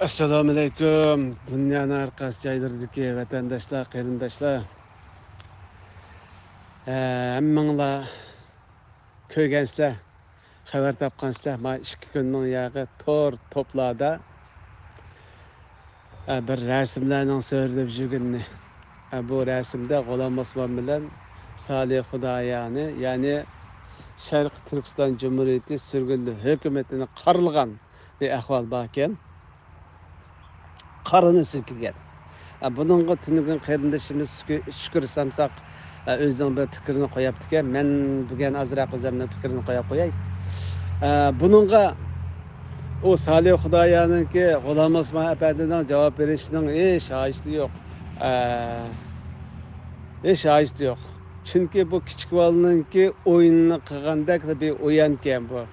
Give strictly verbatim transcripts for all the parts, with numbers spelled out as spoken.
ئەسسالامۇئەلەيكۇم، دۇنيانىڭ ھەر قايسى جايلىرىدىكى ۋەتەنداشلار، قېرىنداشلار. ھە، ھەممىڭلار كۆرگەنسىلەر، خەۋەر تاپقانسىلەر، ما ئىككى كۈننىڭ ياقى تور توپلاردا، ھە، بىر رەسىملەرنىڭ سۆرىلىپ يۈرگىنىنى. ھە، بۇ رەسىمدە غۇلام ئوسمان بىلەن سالىھ خۇدايانى، يەنى شەرقىي تۈركىستان جۇمھۇرىيىتى سۈرگۈندە ھۆكۈمىتىنى قارىلىغان بىر ئەھۋال باركەن. قارىنى سۈركىگەن. ئە، بۇنىڭغا تۈنۈگۈن قېرىندىشىمىز شۈكۈ-، شۈكۈر سامساق، ئە، ئۆزىنىڭ بىر پىكرىنى قويۇپتىكەن. مەن بۈگۈن ئازراق ئۆزۈمنىڭ پىكرىنى قويۇپ قوياي. ئە، بۇنىڭغا ئۇ سالىھ خۇدايانىڭكى غۇلام ئوسمان ئەپەندىنىڭ جاۋاب بېرىشىنىڭ ھېچ ھاجىتى يوق. ئە، ھېچ ھاجىتى يوق. چۈنكى بۇ كىچىك بالىنىڭكى ئويۇنىنى قىلغاندەك بىر ئويۇنكەن بۇ.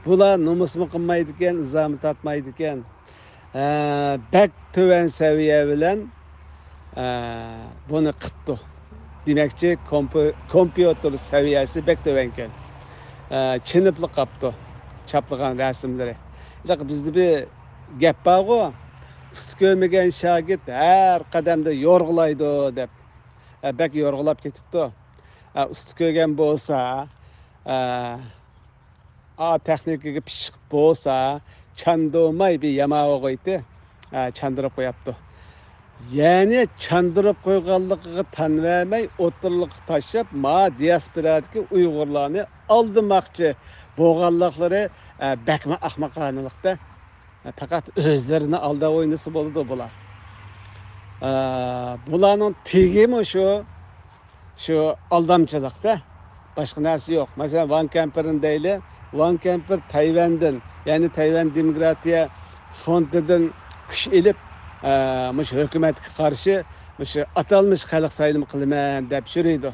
بۇلار نومۇسمۇ قىلمايدىكەن، ئىزامۇ تارتمايدىكەن. ھە، بەك تۆۋەن سەۋىيە بىلەن، ھە، بۇنى قىپتۇ. دېمەكچى، كومپيۇ-، كومپيۇتېر سەۋىيەسى بەك تۆۋەنكەن. ھە، چېنىپلا قاپتۇ چاپلىغان رەسىملىرى. ھېلىقى بىزدە بىر گەپ بارغۇ، «ئۇستا كۆرمىگەن شاگىرت ھەر قەدەمدە يورغىلايدۇ» دەپ. ھە، بەك يورغىلاپ كېتىپتۇ. ھە، ئۇستا كۆرگەن بولسا، ھە، ئا تېخنىكىگە پىششىق بولسا، چاندۇرماي بىر ياماۋى قويدى. ھە، چاندۇرۇپ قوياپتۇ. يەنى چاندۇرۇپ قويغانلىقىغا تەن بەرمەي، ئوتتۇرىلىققا تاشلاپ، ما دىياسپورادىكى ئۇيغۇرلارنى ئالدىماقچى بولغانلىقلىرى، ھە، بەكمۇ ئەخمەقانىلىقتا. ھە، پەقەت ئۆزلىرىنى ئالداپ ئوينىسا بولىدۇ بۇلار. ھە، بۇلارنىڭ تېگىمۇ شۇ. شۇ ئالدامچىلىقتا، باشقا نەرسە يوق. مەسىلەن، ۋان كەمپىرنى دەيلى. ۋان كەمپىر تەيۋەندىن، يەنى تەيۋەن دېموكراتىيە فوندىدىن كۈچ ئېلىپ، ئە، مۇشۇ ھۆكۈمەتكە قارشى مۇشۇ ئاتالمىش خەلق سايلىمى قىلىمەن دەپ يۈرىدۇ.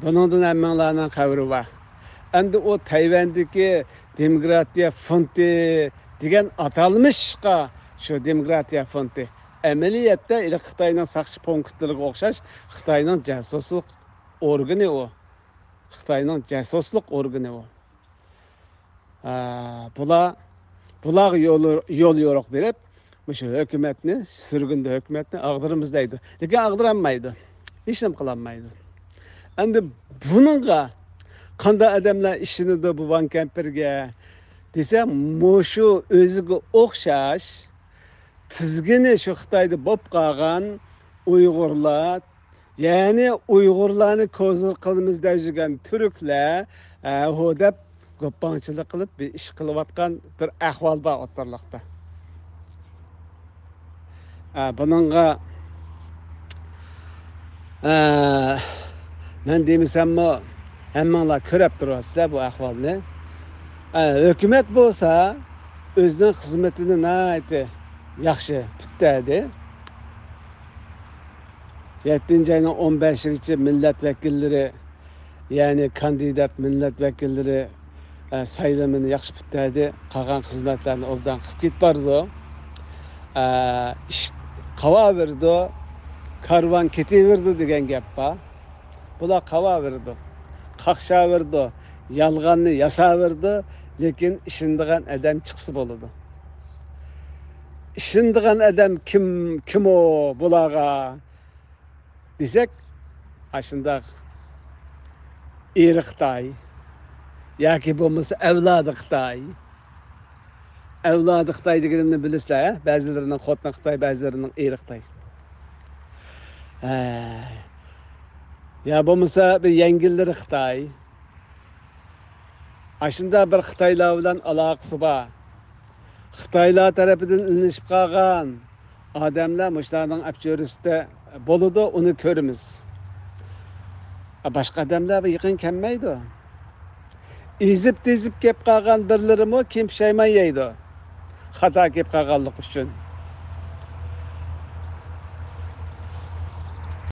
بۇنىڭدىن ھەممىڭلارنىڭ خەۋىرى بار. ئەمدى ئۇ تەيۋەندىكى دېموكراتىيە فوندى دېگەن ئاتالمىشقا، شۇ دېموكراتىيە فوندى، ئەمەلىيەتتە ھېلىقى خىتاينىڭ ساقچى پونكىتلىرىغا ئوخشاش خىتاينىڭ جاسۇسلۇق ئورگىنى ئۇ. خىتاينىڭ جاسۇسلۇق ئورگىنى ئۇ. ئا، بۇلار، بۇلارغا يول، يول يورۇق بېرىپ، مۇشۇ ھۆكۈمەتنى، سۈرگۈندە ھۆكۈمەتنى ئاغدۇرىمىز دەيدۇ. لېكىن ئاغدۇرالمايدۇ. ھېچنېمە قىلالمايدۇ. ئەمدى بۇنىڭغا قانداق ئادەملەر ئىشىنىدۇ بۇ ۋان كەمپىرگە دېسە، مۇشۇ ئۆزىگە ئوخشاش تىزگىنى شۇ خىتايدا بولۇپ قالغان ئۇيغۇرلار، يەنى ئۇيغۇرلارنى كوزىر قىلىمىز دەپ يۈرگەن تۈركلەر، ھە، ھو دەپ گوپاڭچىلىق قىلىپ بىر ئىش قىلىۋاتقان بىر ئەھۋال بار ئوتتۇرىلىقتا. ھە، بۇنىڭغا، ھە، مەن دېمىسەممۇ، ھەممىڭلار كۆرۈپ تۇرۇۋاتىسىلەر بۇ ئەھۋالنى. ھە، ھۆكۈمەت بولسا ئۆزىنىڭ خىزمىتىنى ناھايىتى ياخشى پۈتتەردى. يەتتىنچى ئاينىڭ ئون بەشىگىچە مىللەت ۋەكىللىرى، يەنى كاندىدات مىللەت ۋەكىللىرى، ئە، سايلىمىنى ياخشى پۈتتەردى، قالغان خىزمەتلەرنى ئوبدان قىلىپ كېتىپ بارىدۇ. ئە، ئىش قاۋاۋېرىدۇ، كارۋان كېتىۋېرىدۇ دېگەن گەپ بار. بۇلار قاۋاۋېرىدۇ، قاقشاۋېرىدۇ، يالغاننى ياساۋېرىدۇ، لېكىن ئىشىنىدىغان ئادەم چىقسا بولىدۇ. ئىشىنىدىغان ئادەم كىم، كىم ئۇ بۇلارغا؟ دېسەك، ئاشۇنداق ئېرى خىتاي ياكى بولمىسا ئەۋلادى خىتاي. ئەۋلادى خىتاي دېگىنىمنى بىلىسىلەر، ھە؟ بەزىلىرىنىڭ خوتۇنى خىتاي، بەزىلىرىنىڭ ئېرى خىتاي. ھە. يا بولمىسا بىر يەڭگىللىرى خىتاي. ئاشۇنداق بىر خىتايلار بىلەن ئالاقىسى بار. خىتايلار تەرىپىدىن ئېلىنىشىپ قالغان ئادەملەر مۇشۇلارنىڭ ئەپچۆرىسىدە بولىدۇ، ئۇنى كۆرىمىز. باشقا ئادەملەر يېقىن كەلمەيدۇ. ئېزىپ-تېزىپ كەپ قالغان بىرلىرىمۇ كېيىن پۇشايمان يەيدۇ. خاتا كەپ قالغانلىقى ئۈچۈن.